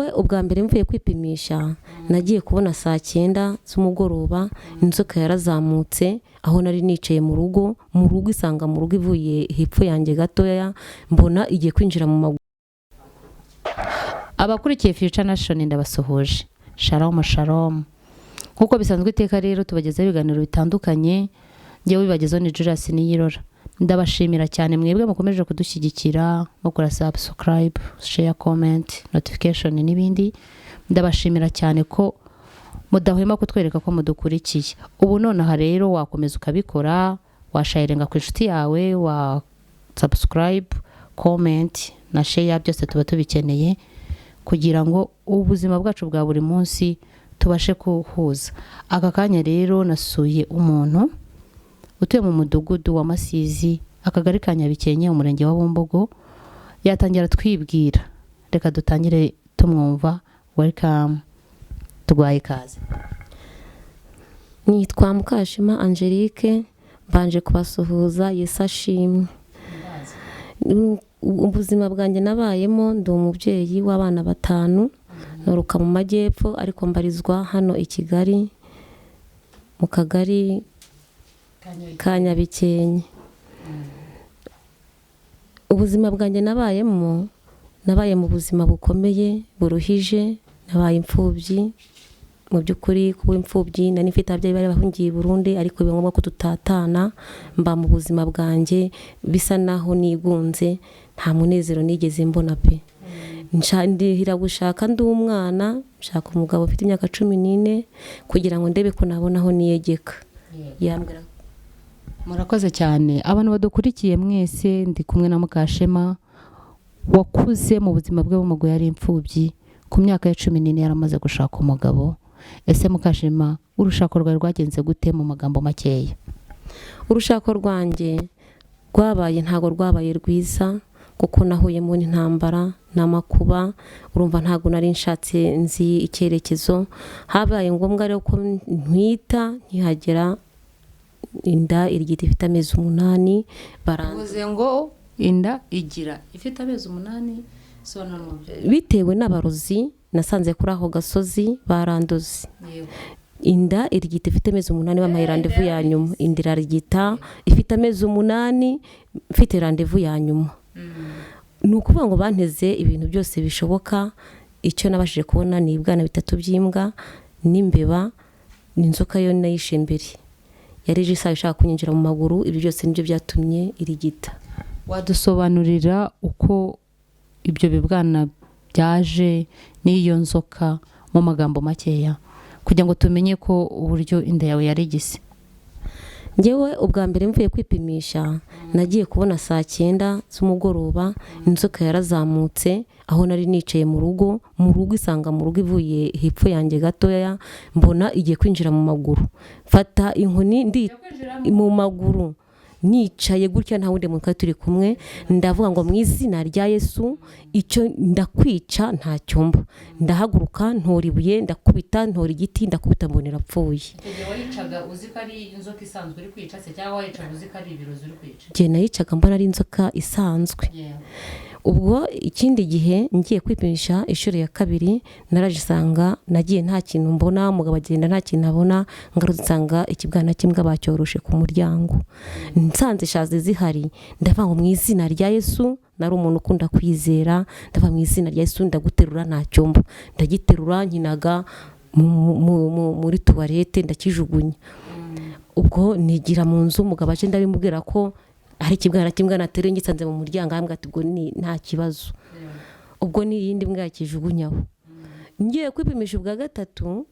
Ubwa mbere mvuye kwipimisha nagiye kubona saa 9 z'umugoroba inzoka yarazamutse aho nari nicaye mu rugo, isanga mu rugo ivuye hepfo yanjye gatoya, mbona igiye kwinjira mu maguru. Abakurikiye Future Nation ndabasuhuje, shalom shalom. Nk'uko bisanzwe iteka rero tubagezaho ibiganiro bitandukanye, ngewe bibagezaho ni Julius Niyirora. Ndabashimira cyane mwebwe mukomeje kudushyigikira mukora subscribe, share, comment, notification n'ibindi. Ndabashimira cyane ko mudahwema kutwereka ko mudukurikiye. Ubu nonaha rero wakomeza ukabikora, washaringa ku inshuti yawe, wa subscribe, comment na share, byose tuba tubikeneye kugira ngo ubuzima bwacu bwa buri munsi tubashe kuhuza. Aka kanya rero nasuye umuntu utuye mu mudugudu wa Masizi, akagari ka Nyabikenke, umurenge wa Bumbogo. Yatangira twibwira, reka dutangire tumwumva. Welcome, tuguhaye ikaze. Nitwa Mukashema Angelique, mbanje kubasuhuza, Yesu ashimwe. Ubuzima bwanjye nabayemo, ndi umubyeyi w'abana 5, nturuka mu majyepfo ariko mbarizwa hano i Kigali mu kagari ka Nyabikenke. Ubuzima bwanjye nabayemo, nabaye mu buzima bukomeye buruhije, nabaye imfubyi. Mu by'ukuri kuba imfubyi, nari mfite ababyeyi bari bahungiye i Burundi, ariko biba ngombwa ko tutatana, mba mu buzima bwanjye bisa naho nigunze, nta munezero nigeze mbona pe. Ndihira gushaka ndi umwana, nshaka umugabo ufite imyaka 14 kugira ngo ndebe ko nabona aho niyegeka. Yambwira. Murakoze cyane abantu badukurikiye mwese. Ndi kumwe na Mukashema wakuze mu buzima bwe bumugoye ari imfubyi, ku myaka ya 14 yaramaze gushaka umugabo. Ese Mukashema, urushako rwawe rwagenze gute mu magambo makeya? Urushako rwanjye rwabaye, ntabwo rwabaye rwiza kuko nahuyemo n'intambara n'amakuba. Urumva ntabwo nari nshatse nzi icyerekezo. Habaye ngombwa rero ko ntwita, nkihagera inda irigita ifite amezi 8 baranze. Uvuze ngo inda igira ifite amezi 8, sobanura umubyeyi. Bitewe n'abarozi nasanze kuri ako gasozi barandoze, inda irigita ifite amezi 8, bampaye randevu ya nyuma. Inda irarigita ifite amezi 8, mfite randevu ya nyuma. Ni ukuvuga ngo banteze ibintu byose bishoboka. Icyo nabashije kubona ni ibibwana bitatu by'imbwa n'imbeba n'inzoka. Yo nayishe mbere, yari ije isaha ishaka kunyinjira mu maguru. Ibyo byose nibyo byatumye irigita. Wadusobanurira uko ibyo bibwana byaje n'iyo nzoka mu magambo makeya kugira ngo tumenye ko uburyo inda yawe yarigise? Ngewe ubwa mbere mvuye kwipimisha nagiye kubona saa 9 z'umugoroba inzoka yarazamutse aho nari nicaye mu rugo, isanga mu rugo ivuye hepfo yanjye gatoya, mbona igiye kwinjira mu maguru, mfata inkoni ndi mu maguru, nicaye gutya, nta wundi muntu twari turi kumwe. Ndavuga ngo mu izina rya Yesu, icyo ndakwica nta cyumba. Ndahaguruka, ntora ibuye ndakubita, ntora igiti ndakubita, mbona irapfuye. Icyo gihe wayicaga uzi ko ari inzoka isanzwe uri kwica se, cyangwa wayicaga uzi ko ari ibirozi uri kwica? Njye nayicaga mbona ari inzoka isanzwe. Ubwo ikindi gihe ngiye kwipimisha inshuro ya kabiri, naraje isanga nagiye nta kintu mbona, umugabo agenda nta kintu abona, ngarutse nsanga ikibwana cy'imbwa bacyoroshe ku muryango, nsanze ishazi zihari. Ndavuga ngo mu izina rya Yesu, nari umuntu ukunda kwizera, ndavuga mu izina rya Yesu ndaguterura nta cyumba. Ndagiterura nkinaga muri toilette, ndakijugunya. Ubwo nigira mu nzu, umugabo aje ndabimubwira ko hari ikibwana cy'imbwa nateruye ngisanze mu muryango, arambwira ati ubwo ni nta kibazo, ubwo ni iyindi mbwa yakijugunyaho. Ngiye kwipimisha ubwa gatatu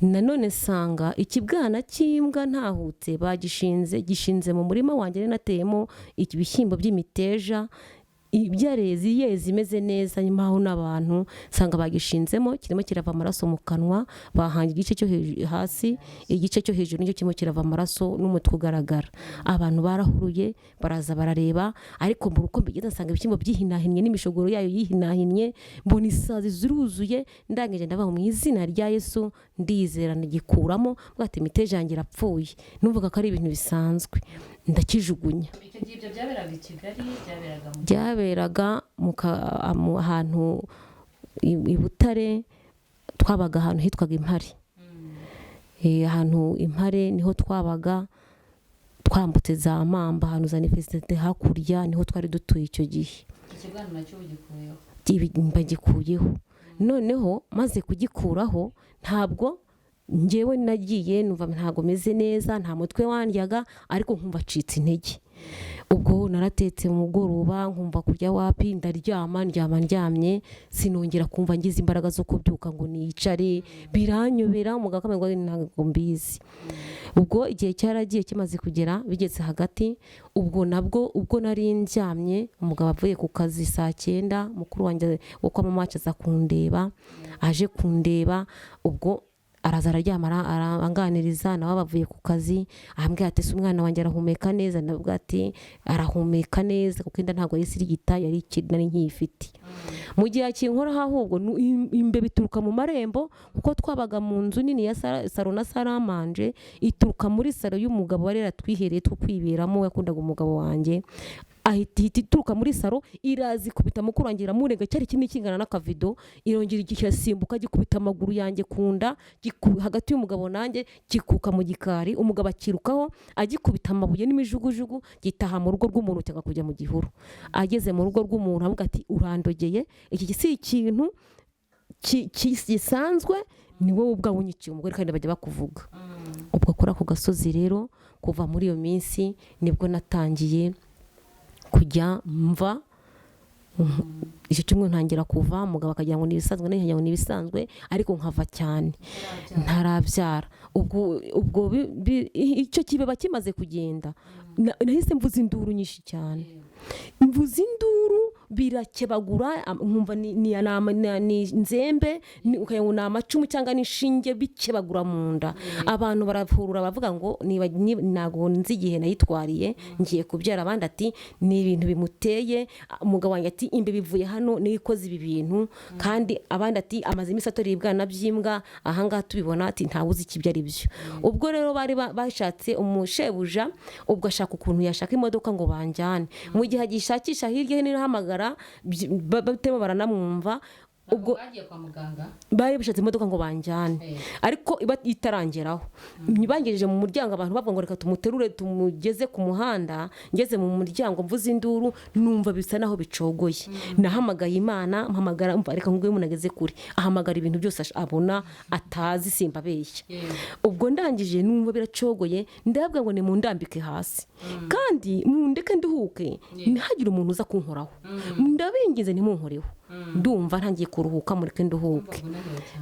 nanone nsanga ikibwana cy'imbwa ntahutse bagishinze, gishinze mu murima wanjye nari nateyemo ibishyimbo by'imiteja byareze, yeze imeze neza, nyuma aho n'abantu nsanga bagishinzemo, kirimo kirava amaraso mu kanwa. Bahanga igice cyo hasi, igice cyo hejuru nicyo kirimo kirava amaraso n'umutwe ugaragara. Abantu barahuruye baraza barareba, ariko mbura uko mbigenza. Nsanga ibishyimbo byihinahinnye n'imishogoro yayo yihinahinnye, mbona isazi ziruzuye. Ndangije ndavuga mu izina rya Yesu, ndizera, ndagikuramo, mvuga ati imiteja yanjye irapfuye. Numvaga ko ari ibintu bisanzwe, ndakijugunya. Icyo gihe ibyo byaberaga i Kigali, byaberaga mu Byaberaga mu ahantu i Butare, twabaga ahantu hitwaga Impare. Ahantu Impare niho twabaga, twambutse za Mamba, ahantu za université hakurya, niho twari dutuye icyo gihe. Ikibwana nacyo ugikuyeho? Mbagikuyeho. Noneho maze kugikuraho, ntabwo ngewe nagiye numva ntabwo meze neza, nta mutwe wandyaga, ariko nkumva acitse intege. Ubwo naratetse mu mugoroba, nkumva kurya wapi, ndaryama, ndyama ndyamye, sinongera kumva ngize imbaraga zo kubyuka ngo nicare, biranyobera. Umugabo akamenya ngo ntabwo mbizi. Ubwo igihe cyaragiye, kimaze kugera, bigeze hagati, ubwo nabwo ubwo nari ndyamye, umugabo avuye ku kazi saa 9, mukuru wanjye wo kwa mama wacu aza kundeba. Aje kundeba, ubwo araza araryama, aranganiriza, nawe bavuye ku kazi, arambwira ati: "Se umwana wanjye arahumeka neza?" Ndavuga ati: "Arahumeka neza," kuko inda ntabwo yahise irigita, yari nari nkiyifite. Mu gihe akinkoraho, ahubwo imbeba ituruka mu marembo, kuko twabaga mu nzu nini ya salo na salle à manger, ituruka muri salo y'umugabo wari yaratwihereye two kwiberamo, yakundaga umugabo wanjye. Ahita ihita ituruka muri salo, iraza ikubita mukuru wanjye, iramurega, cyari kinini kingana n'akavido, irongera kirasimbuka, gikubita amaguru yanjye ku nda, hagati y'umugabo nanjye, gikuka mu gikari. Umugabo akirukaho, agikubita amabuye n'imijugujugu, gitaha mu rugo rw'umuntu cyangwa kujya mu gihuru. Ageze mu rugo rw'umuntu avuga ati: "Urandogeye, iki si ikintu gisanzwe, ni wowe ubwawe unyiciye umugore kandi bajya bakuvuga." Ubwo kuri ako gasozi rero, kuva muri iyo minsi nibwo natangiye kujya mva. Icyo cyumweru ntangira kuva, umugabo akagira ngo ni ibisanzwe, nanjye nkagira ngo ni ibisanzwe, ariko nkava cyane ntarabyara. Ubwo icyo kibeba kimaze kugenda, nahise mvuza induru nyinshi cyane, mvuza induru birakebagura, nkumva ni nzembe, ukagira ngo ni amacumu cyangwa n'inshinge bikebagura mu nda. Abantu barahurura, bavuga ngo ntabwo nzi igihe nayitwariye, ngiye kubyara. Abandi ati: "Ni ibintu bimuteye." Umugabo wanjye ati: "Imbeba ivuye hano niyo ikoze ibi bintu." Kandi abandi ati: "Amaze iminsi atorera ibwana by'imbwa ahangaha tubibona," ati: "Ntawe uzi icyo ibyo ari byo." Ubwo rero bari bashatse umushebuja, ubwo ashaka ukuntu yashaka imodoka ngo banjyane. Mu gihe agishakisha hirya hino ahamagara, batema baranamwumva. Ubwo bagiye kwa muganga? Bari bashatse imodoka ngo banjyane, ariko iba itarangeraho, bangejeje mu muryango, abantu bavuga ngo: "Reka tumuterure tumugeze ku muhanda." Ngeze mu muryango mvuze induru, numva bisa naho bicogoye. Nahamagaye Imana, mpamagara, umva, reka ngo umuntu ageze kure ahamagara ibintu byose abona atazi, simbabeshya. Ubwo ndangije numva biracogoye, ndababwira ngo: "Nimundambike hasi kandi mundeke nduhuke, ntihagire umuntu uza kunkoraho, ndabinginze, ntimunkoreho, ndumva ntangiye kuruhuka, mureke nduhuke."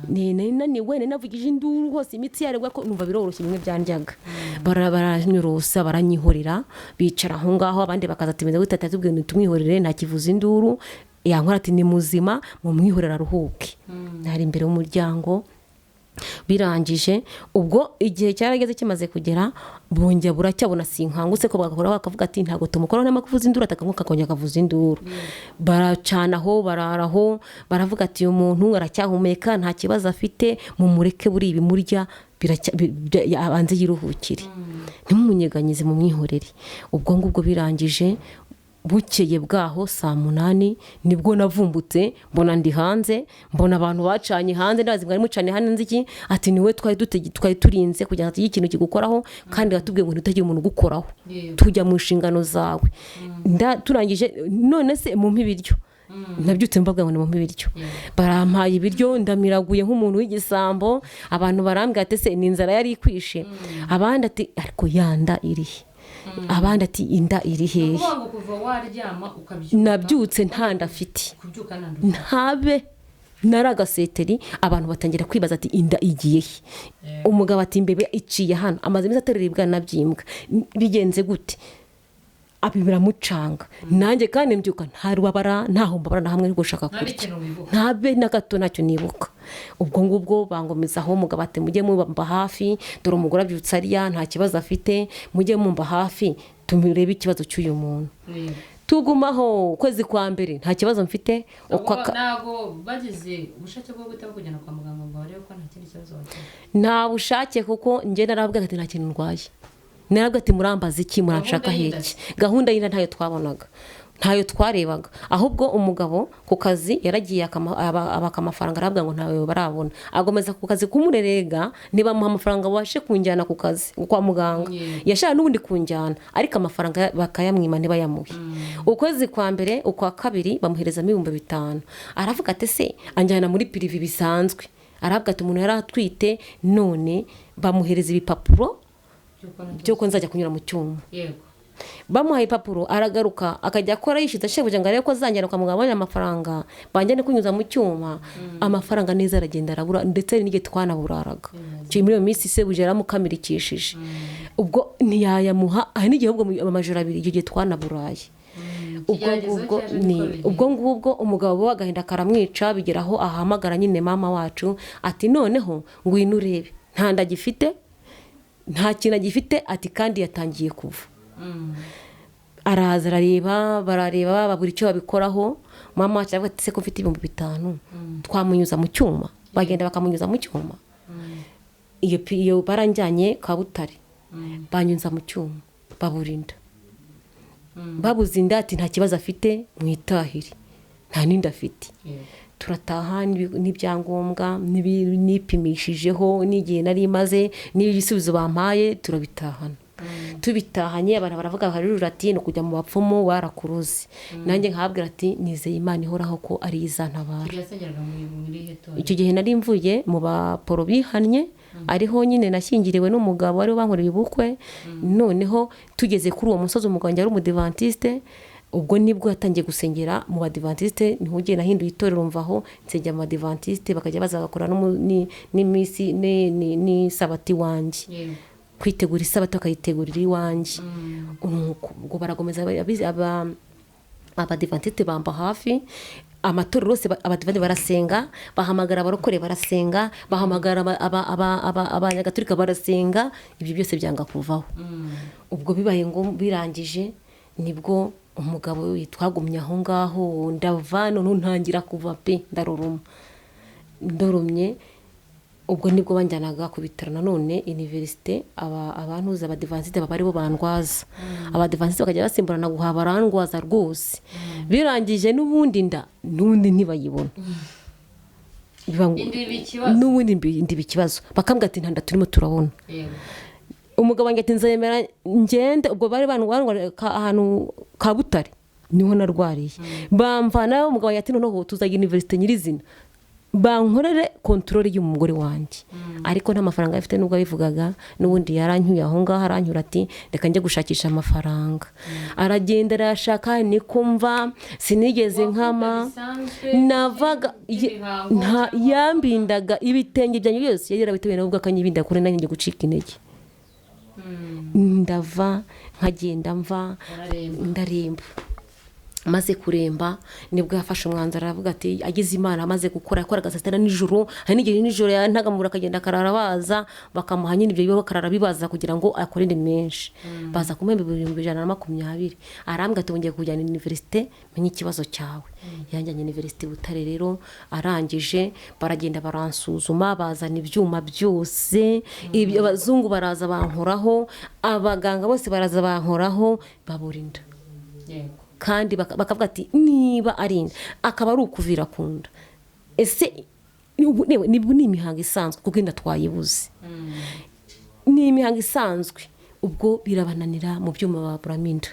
Nari naniwe, nari navugije induru hose, imitsi yaregwa ko numva biroroshye, bimwe byandyaga. Baranyurusa, baranyihorera, bicara aho ngaho. Abandi bakaza ati: "Meze gute?" Ati: "Tubwiye tumwihorere, nta kivuza induru yankora," ati: "Ni muzima, mumwihorere aruhuke." Nari imbere y'umuryango. Birangije, ubwo igihe cyarageze, kimaze kugera, bongera buracyabona sinkangutse, ko bagakora bakavuga ati: "Ntabwo tumukoraho nta kuvuza induru." Atakanguka, akongera akavuza induru. Baracanaho, bararaho, baravuga ati: "Uyu muntu aracyahumeka, nta kibazo afite, mumureke, buri ibimurya abanze yiruhukire, ntimumunyeganyeze, mumwihorere." Ubwo ngubwo birangije, bukeye bwaho saa 8 nibwo navumbutse, mbona ndi hanze, mbona abantu bacanye hanze. Ndabaza: "Mwari mucanye hanze iki?" Ati: "Niwe twari turinze kugira ngo tugire ikintu kigukoraho, kandi watubwiye ngo ntitagire umuntu ugukoraho, tujya mu nshingano zawe." Turangije, none se mumpe ibiryo. Nabyutse mbabwira ngo nimumpe ibiryo, barampaye ibiryo, ndamiraguye nk'umuntu w'igisambo. Abantu barambwira ati: "Se ni inzara yari ikwishe?" Abandi ati: "Ariko yanda irihe?" Abandi ati: "Inda iri hehe?" Ukuvuga ngo kuva waryama ukabyuka? Nabyutse nta nda afite. Kubyuka nta nda? Ntabe nari agaseteri. Abantu batangira kwibaza ati: "Inda igiye he?" Umugabo ati: "Imbeba iciye hano, amaze iminsi aterera ibwana by'imbwa, bigenze gute?" Abi biramucanga. Nanjye kandi mbyuka nta rubabara, ntaho mbabara na hamwe, gushaka Nta kurya. n'ikintu wibuka. Ntabe na gato, ntacyo nibuka. Ubwo ngubwo bangomezaho, umugabo ati: "Mujye mumba hafi, dore umugore abyutse arya, nta kibazo afite, mujye mumba hafi turebe ikibazo cy'uyu muntu." Tugumaho ukwezi kwa mbere nta kibazo mfite. Ntabwo bagize ubushake bwo guhita bakujyana kwa muganga ngo barebe ko nta kindi kibazo wagira? Nta bushake, kuko njye narababwira ati: "Nta kintu ndwaye." Narabwira ati: "Murambaza iki? Muranshaka Gahunda heki?" Gahunda y'inda ntayo twabonaga. Ntayo twarebaga. Ahubwo umugabo ku kazi yaragiye abaka amafaranga, arabwa ngo ntayo barabona, agomeza ku kazi kumurerega, ntibamuha amafaranga babashe kunjyana ku kazi kwa muganga. Yashaka n'ubundi kunjyana, ariko amafaranga bakayamwima, ntibayamuhe. Ukwezi kwa mbere, ukwa kabiri, bamuherezamo 5000. Aravuga ati se anjyana muri privé bisanzwe. Aravuga ati umuntu yari atwite, none bamuhereza ibipapuro by'uko nzajya kunyura mu cyuma. Bamuhaye ipapuro, aragaruka akajya akora yishyuza shebuja ngo arebe ko azanjyana kwa muganga, abonye amafaranga banjyane kunyuza mu cyuma. Amafaranga neza aragenda arabura, ndetse n'igihe twanaburaraga. Icyo muri iyo minsi sebuja yaramukamirikishije, ubwo ntiyayamuha. Hari n'igihe ahubwo amajoro abiri, icyo gihe twanaburaye. Ubwo Ikigeragezo ngubwo cyaje ni niko bigenda. Ubwo ngubwo umugabo we agahinda karamwica, bigeraho ahamagara nyine mama wacu ati noneho ngwino urebe, nta nda agifite, nta kintu agifite, ati kandi yatangiye kuva. Araza arareba, barareba babura icyo babikoraho. Mama wacu aravuga ati se ko mfite 5000, twamunyuza mu cyuma? Bagenda bakamunyuza mu cyuma. Iyo baranjyanye Kabutare, banyuza mu cyuma, babura inda. Babuze inda, ati nta kibazo afite, mwitahire, nta n'inda afite. Turataha n'ibyangombwa nipimishijeho n'igihe nari maze n'ibisubizo bampaye, turabitahana. Tubitahanye, abantu baravuga, bakarurura ati ni ukujya mu bapfumu, barakuruzi. Nanjye nkababwira ati nizeye Imana ihoraho ko ari izantabara. Yasengeraga muri irihe torero? Icyo gihe nari mvuye mu baporo bihannye, ariho nyine nashyingiriwe n'umugabo, ariwe bankoreye ubukwe. Noneho tugeze kuri uwo musozi, umugabo wanjye ari umudivantiste, ubwo nibwo yatangiye gusengera mu badivantiste. Niho ugiye nahinduye itorero, mvaho nsengera mu badivantiste, bakajya baza bagakora n'iminsi n'isabati iwanjye. Kwitegura isabato bakayitegurira iwanjye. Nuko ubwo barakomeza abadivantiste bamba hafi, amatorero yose abadivantiste barasenga, bahamagara abarokore barasenga, bahamagara abanyagatolika barasenga, ibyo byose byanga kuvaho. Ubwo bibaye ngo birangije, nibwo umugabo we twagumye aho ngaho, ndava noneho ntangira kuva pe, ndaruruma. Ndoromye, ubwo nibwo banjyanaga ku bitaro nanone université, abantuza abadivansite baba aribo bandwaza. Abadivansite bakajya basimburana guha, barandwaza rwose. Birangije n'ubundi nda n'ubundi ntibayibona. Biba Inda iba ikibazo. N'ubundi inda iba ikibazo, bakambwira ati nta nda turimo turabona. Umugabo wanjye ati nzemera ngende. Ubwo bari bandwara ahantu Kabutare, niho narwariye, bamvana. Umugabo wanjye ati noneho tuzajya université nyirizina, bankorere contrôle y'umugore wanjye. Ariko nta mafaranga afite, nubwo abivugaga n'ubundi yarancyuye aho ngaho, arancyura ati reka njye gushakisha amafaranga. Aragenda arayashaka, niko mva sinigeze nkama navaga yambindaga ibitenge byanjye byose, yari yarabitewe nawe ubwo akanyibinda kure, nanjye njye gucika intege, ndava nkagenda mva. Uraremba. Ndaremba. Maze kuremba nibwo yafashe umwanzuro, aravuga ati agize Imana, amaze gukora, yakoraga saa sita na nijoro, hari n'igihe nijoro yantagamura akagenda akarara baza bakamuha nyine ibyo biba, bakarara bibaza kugira ngo akore indi menshi. Baza kumuhemba 120,000. Arambwira ati ngiye kujyana université menye ikibazo cyawe. Yanjyanye université Butare rero, arangije baragenda baransuzuma, bazana ibyuma byose, ibyo abazungu baraza bankoraho, abaganga bose baraza bankoraho, babura inda. Kandi bakavuga ati niba ari inda akaba ari ukuvira ku nda, ese ni imihango isanzwe, kuko inda twayibuze, ni imihango isanzwe. Ubwo birabananira, mu byuma baburamo inda.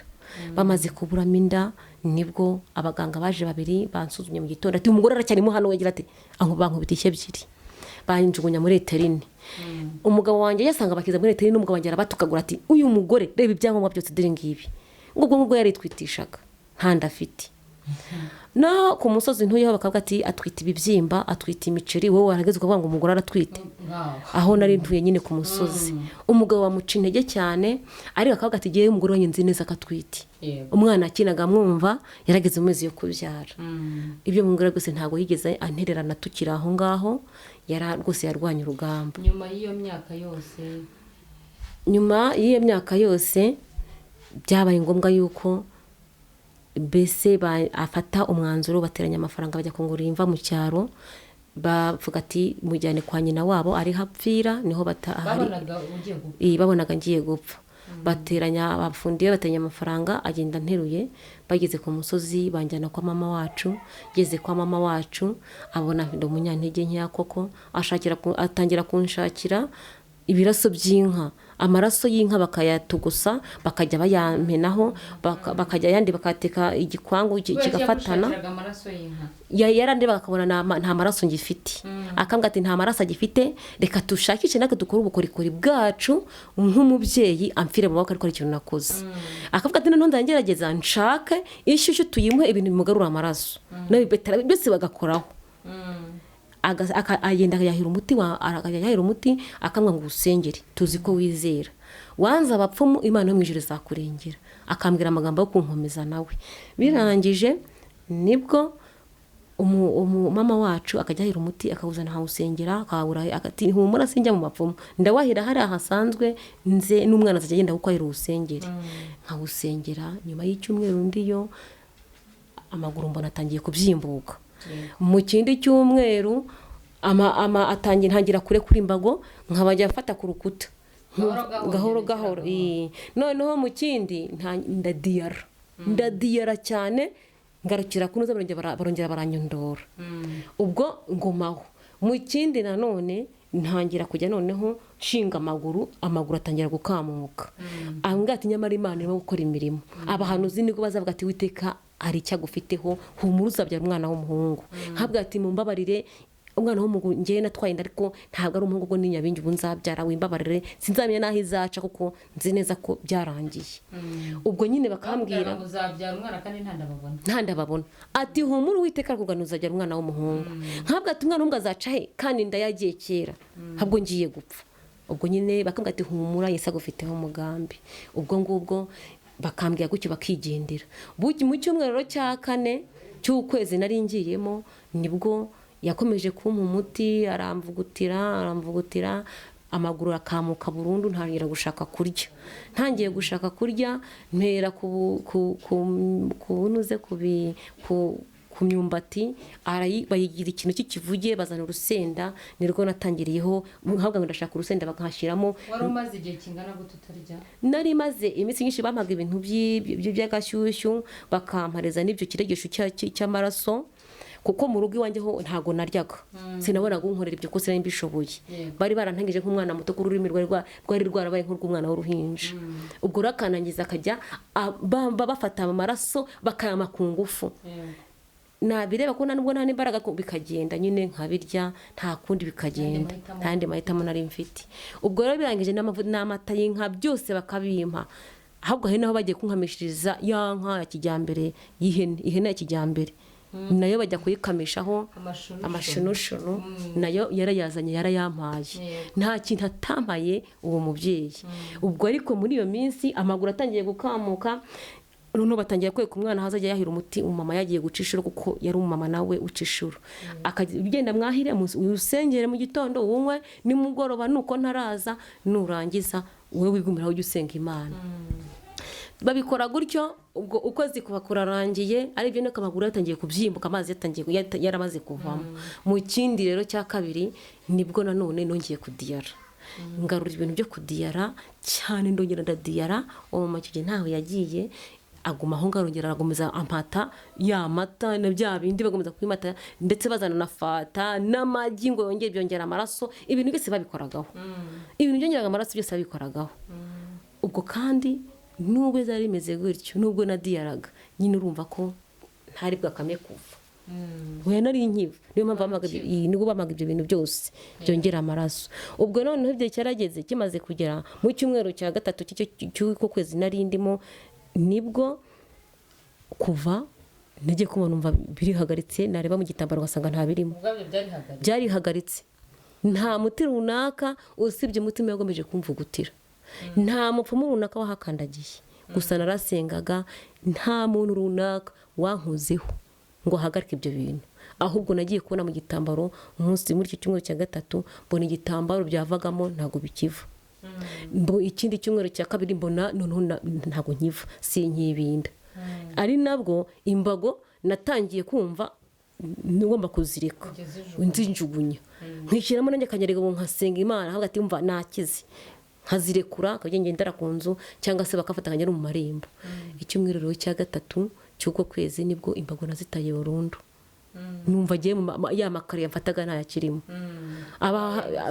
Bamaze kuburamo inda, nibwo abaganga baje babiri bansuzumye mu gitondo, ati umugore aracyarimo hano, wegira ati aho, bankubita ishyi ebyiri, banjugunya muri eterine. Umugabo wanjye yasanga bakiza muri eterine, umugabo wanjye arabatukagura ati uyu mugore reba ibyangombwa byose dore ngibi. Ubwo ngubwo yaritwitishaga, nta nda afite. Naho ku musozi ntuyeho bakavuga ati atwite ibibyimba, atwite imiceri, wowe warageze ukavuga ngo umugore aratwite. Aho nari ntuye nyine ku musozi, umugabo bamuca intege cyane, ariko akavuga ati ngewe umugore wanjye nzi neza ko atwite. Umwana akinaga amwumva, yarageze mu mezi yo kubyara. Ibyo mubwira rwose ntabwo yigeze antererana tukiri aho ngaho, yara rwose yarwanye urugamba. Nyuma y'iyo myaka yose? Nyuma y'iyo myaka yose byabaye ngombwa yuko mbese afata umwanzuro, bateranya amafaranga bajya kungurira imva mu cyaro, bavuga ati mujyane kwa nyina wabo ariho apfira, niho Babonaga ugiye gupfa? Iyi, babonaga ngiye gupfa. Bateranya abafundi, bateranya amafaranga, agenda nteruye. Bageze ku musozi banjyana kwa mama wacu. Ngeze kwa mama wacu abona ndi umunyantege nkeya koko, atangira kunshakira ibiraso by'inka, amaraso y'inka bakayatugusa, bakajya bayamenaho, bakajya ayandi bakateka igikwangu kigafatana. Yarandeba akabona nta maraso ngifite, akambwira ati nta maraso agifite, reka dushakishe natwe dukore ubukorikori bwacu nk'umubyeyi amfire mu maboko, ariko ari ikintu nakoze. Akavuga ati noneho ndangerageza nshake inshyushyu tuyimuhe ibintu bimugarura amaraso, byose bagakoraho. Agenda yahira umuti, yahira umuti akamwa ngo usengere, tuzi ko wizera, wanze abapfumu, Imana yo mu ijuru izakurengera. Akambwira amagambo yo kunkomeza nawe. Birangije nibwo mama wacu akajya ahira umuti akawuzana akawusengera, akawura, akati humura sinjya mu bapfumu, ndawahira hariya hasanzwe, nze n'umwana azajya agenda kuko ahira uwusengere. Nkawusengera. Nyuma y'icyumweru ndiyo amaguru mbona atangiye kubyimbuka. Mu kindi cyumweru atangiye ntangira kurekura imbago, nkabajya mfata ku rukuta gahoro gahoro. Noneho mu kindi ndadiyara cyane, ngarukira kunoza, barongera baranyondora, ubwo ngumaho. Mu kindi nanone ntangira kujya noneho nshinga amaguru, amaguru atangira gukamuka. Ambwira ati nyamara Imana irimo gukora imirimo, abahanuzi nibwo bazavuga ati Uwiteka hari icyo agufiteho, humura uzabyara umwana w'umuhungu. Nkabwira ati mumbabarire, umwana w'umuhungu ngewe natwaye inda ariko ntabwo ari umuhungu, ubwo ni nyabingi ubu nzabyara, wimbabarire sinzamenya n'aho izaca kuko nzi neza ko byarangiye. Ubwo nyine bakambwira uzabyara umwana kandi nta ndababona. Ati humura Uwiteka arakugana uzabyara umwana w'umuhungu. Nkabwira ati umwana w'umuhungu azaca he kandi inda yagiye kera, ntabwo ngiye gupfa. Ubwo nyine bakambwira ati humura Yesu agufiteho umugambi. Ubwo ngubwo bakambwira gutyo bakigendera. Mu cyumweru cya kane cy'ukwezi nari ngiyemo nibwo yakomeje kumpa umuti, aramvugutira, amaguru akamuka burundu, ntangira gushaka kurya. Ntangiye gushaka kurya mpera ku myumbati, bayigira ikintu cy'ikivuge, bazana urusenda, nirwo natangiriyeho. Nkavuga ngo ndashaka urusenda, bakahashyiramo. Wari umaze igihe kingana gute utarya? Nari maze iminsi myinshi. Bampaga ibintu by'agashyushyu, bakampareza n'ibyo kiregesho cy'amaraso, kuko mu rugo iwanjye ho ntago naryaga, sinabonaga unkorera ibyo kuko sinari mbishoboye. Bari barantangije nk'umwana muto, ku rurimi rwari rwarabaye nk'urw'umwana w'uruhinja. Ubwo rero akanangiza akajya bafata amaraso bakayama ku ngufu, nabireba ko nubwo nta n'imbaraga bikagenda nyine nkabirya, nta kundi bikagenda, nta yandi mahitamo nari mfite. Ubwo rero birangije n'amata y'inka byose bakabimpa, ahubwo hari naho bagiye kunkamishiriza ya nka ya kijyambere y'ihene, ihene ya kijyambere nayo bajya kuyikamishaho amashunushunu, nayo yarayazanye yarayampaye, nta kintu atampaye uwo mubyeyi. Ubwo ariko muri iyo minsi amaguru atangiye gukamuka, noneho batangiye kwereka umwana aho azajya yahira umuti, umumama yagiye guca inshuro, kuko yari umumama nawe uca inshuro, akagenda mwahire usengere mu gitondo, unywe nimugoroba, nuko ntaraza nurangiza wowe wigumira ujye usenga Imana. Babikora gutyo. Ubwo ukwezi kuba kurarangiye, aribyo nuko amaguru yatangiye kubyimbuka, amazi yatangiye yaramaze kuvamo. Mu kindi rero cya kabiri nibwo nanone nongeye kudiyara, ngarura ibintu byo kudiyara cyane, ndongera ndadiyara. Uwo mama icyo gihe ntaho yagiye, aguma aho ngaho, arongera arakomeza ampata ya mata na bya bindi, bagomeza kubimata, ndetse bazana na fata n'amagi ngo yongere byongera amaraso. Ibintu byose babikoragaho, ibintu byongeraga amaraso byose babikoragaho. Ubwo kandi nubwo byari bimeze gutyo, nubwo nadiyaraga nyine, urumva ko ntari bwakame kuva oya nari nkiva, niyo mpamvu nibwo bampaga ibyo bintu byose byongera amaraso. Ubwo noneho igihe cyarageze, kimaze kugera mu cyumweru cya gatatu cy'uko kwezi nari ndimo, nibwo kuva nagiye kubona numva birihagaritse, nareba mu gitambaro ugasanga nta birimo. Byarihagaritse, nta muti runaka usibye umutima yagomeje kumvugutira, nta mupfumu runaka wahakandagiye, gusa narasengaga, nta muntu runaka wankozeho ngo ahagarike ibyo bintu. Ahubwo nagiye kubona mu gitambaro umunsi muri icyo cyumweru cya gatatu, mbona igitambaro byavagamo ntabwo bikiva. Ikindi cyumweru cya kabiri mbona noneho ntabwo nkiva, sinkibinda. Ari nabwo imbago natangiye kumva ngomba kuzireka, nzinjugunya, nkishyiramo nanjye akanyarega, nkasenga Imana, nkavuga ati mva nakize. Nkazirekura akajya ngendera ku nzu cyangwa se bakafata nkajya no mu marembo. Icyumweru rero cya gatatu cy'uko kwezi nibwo imbago nazitaye burundu. Numva agiye ya makaro yamfataga ntayakirimo.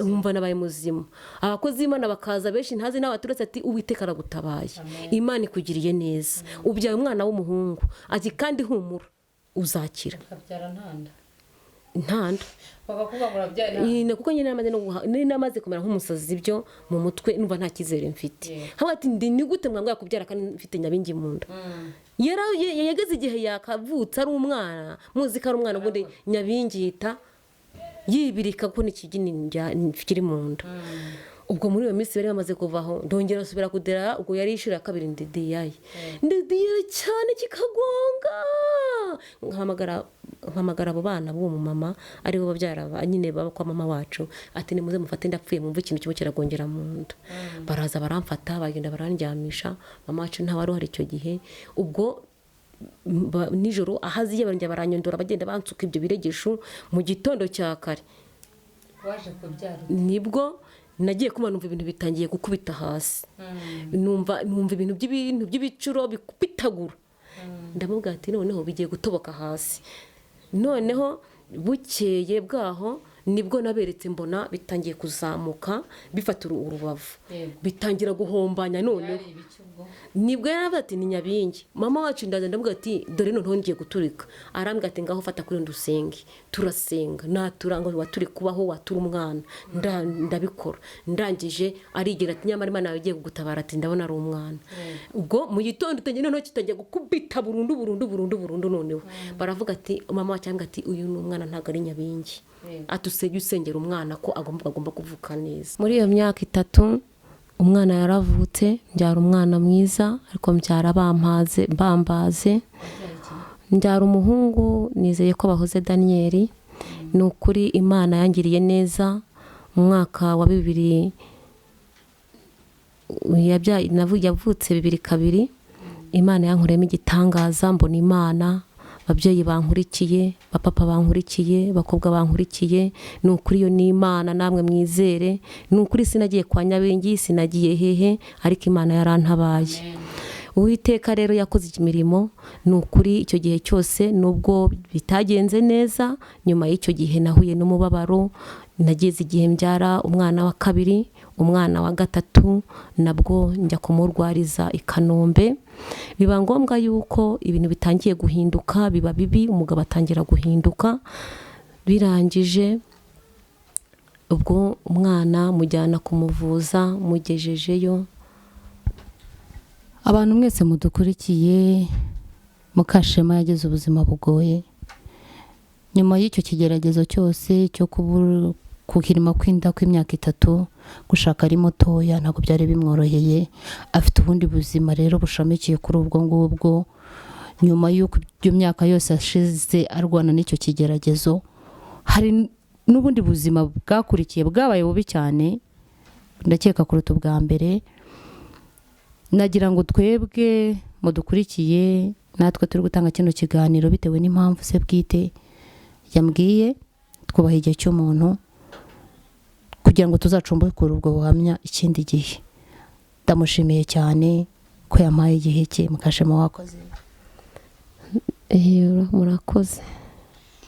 Nkumva nabaye muzima. Abakozi b'Imana bakaza benshi ntazi n'abaturutse, ati Uwiteka aragutabaye, Imana ikugiriye neza, ubyaye umwana w'umuhungu, ati kandi humura uzakira. Ukabyara ntanda? Ntanda. Bakakuvuga ngo urabyaye? Nyine, kuko nyine namaze no nari namaze kumera nk'umusazi byo mu mutwe, numva nta cyizere mfite. Nkavuga ati ndi ni gute mwambwira kubyara kandi mfite nyabingi mu nda? Yageze igihe yakavutse ari umwana, muzi ko ari umwana, ubundi nyabingi yita yibirika ko n'ikigini kiri mu nda. Ubwo muri iyo minsi bari bamaze kuvaho, ndongera nsubira kudera. Ubwo yari inshuro ya kabiri ndidiyaye, ndidiyaye cyane kikagonga, nkahamagara abo bana b'uwo mumama aribo babyara nyine baba kwa mama wacu, ati nimuze mufate ndapfuye, mwumve ikintu kimwe kiragongera mu nda. Baraza baramfata, bagenda barandyamisha. Mama wacu ntawe wari uhari icyo gihe. Ubwo nijoro aho aziye barongera baranyondora, bagenda bansuka ibyo biregesho. Mu gitondo cya kare Waje kubyara? nibwo nagiye kumva numva ibintu bitangiye gukubita hasi, numva ibintu by'ibicuro bikubitagura. Ndamubwira ati noneho bigiye gutoboka hasi. Noneho bukeye bwaho nibwo naberetse mbona bitangiye kuzamuka bifata urubavu, bitangira guhombanya noneho. Byari ibiki ubwo? Nibwo yaravuze ati ni nyabingi. Mama wacu ndaza ndavuga ati dore noneho ngiye guturika. Arambwira ati ngaho fata kuri ndusenge. Turasenga, natura ngo waturi kubaho watura umwana. Ndabikora, ndangije arigira ati nyamara Imana yawe igiye kugutabara, ati ndabona ari umwana. Ubwo mu gitondo utangiye noneho kitangiye gukubita burundu burundu burundu burundu. Noneho baravuga ati mama wacu arambwira ati uyu ni umwana, ntabwo ari nyabingi, ati usenge usengera umwana ko agomba kuvuka neza. Muri iyo myaka 3 umwana yaravutse, mbyara umwana mwiza, ariko mbyara bampaze bambaze. Mbyara umuhungu nizeye ko bahoze Daniyeli. Ni ukuri Imana yangiriye neza. Mu mwaka wa 2000 yavutse 2002. Imana yankoreyemo igitangaza, mbona Imana. Ababyeyi bankurikiye, bapapa bankurikiye, bakobwa bankurikiye, ni ukuri iyo ni Imana, namwe mwizere. Ni ukuri sinagiye kwa nyabingi, sinagiye hehe, ariko Imana yarantabaye. Uwiteka rero yakoze imirimo, ni ukuri icyo gihe cyose nubwo bitagenze neza. Nyuma y'icyo gihe nahuye n'umubabaro, nageze igihe mbyara umwana wa kabiri, umwana wa gatatu nabwo njya kumurwariza i Kanombe. Biba ngombwa yuko ibintu bitangiye guhinduka, biba bibi, umugabo atangira guhinduka. Birangije ubwo umwana mujyana kumuvuza, mugejejeyo. Abantu mwese mudukurikiye, Mukashema yagize ubuzima bugoye nyuma y'icyo kigeragezo cyose cyo kukirima kw'inda kw'imyaka 3, gushaka ari mutoya ntabwo byari bimworoheye. Afite ubundi buzima rero bushamikiye kuri ubwo ngubwo. Nyuma y'uko iyo myaka yose ashize arwana n'icyo kigeragezo, hari n'ubundi buzima bwakurikiye bwabaye bubi cyane, ndakeka kuruta ubwa mbere. Nagira ngo twebwe mudukurikiye, natwe turi gutanga kino kiganiro bitewe n'impamvu se bwite yambwiye, twubaha igihe cy'umuntu kugira ngo tuzacumbukure ubwo buhamya ikindi gihe. Ndamushimiye cyane ko yampaye igihe cye. Mukashema, wakoze. Murakoze.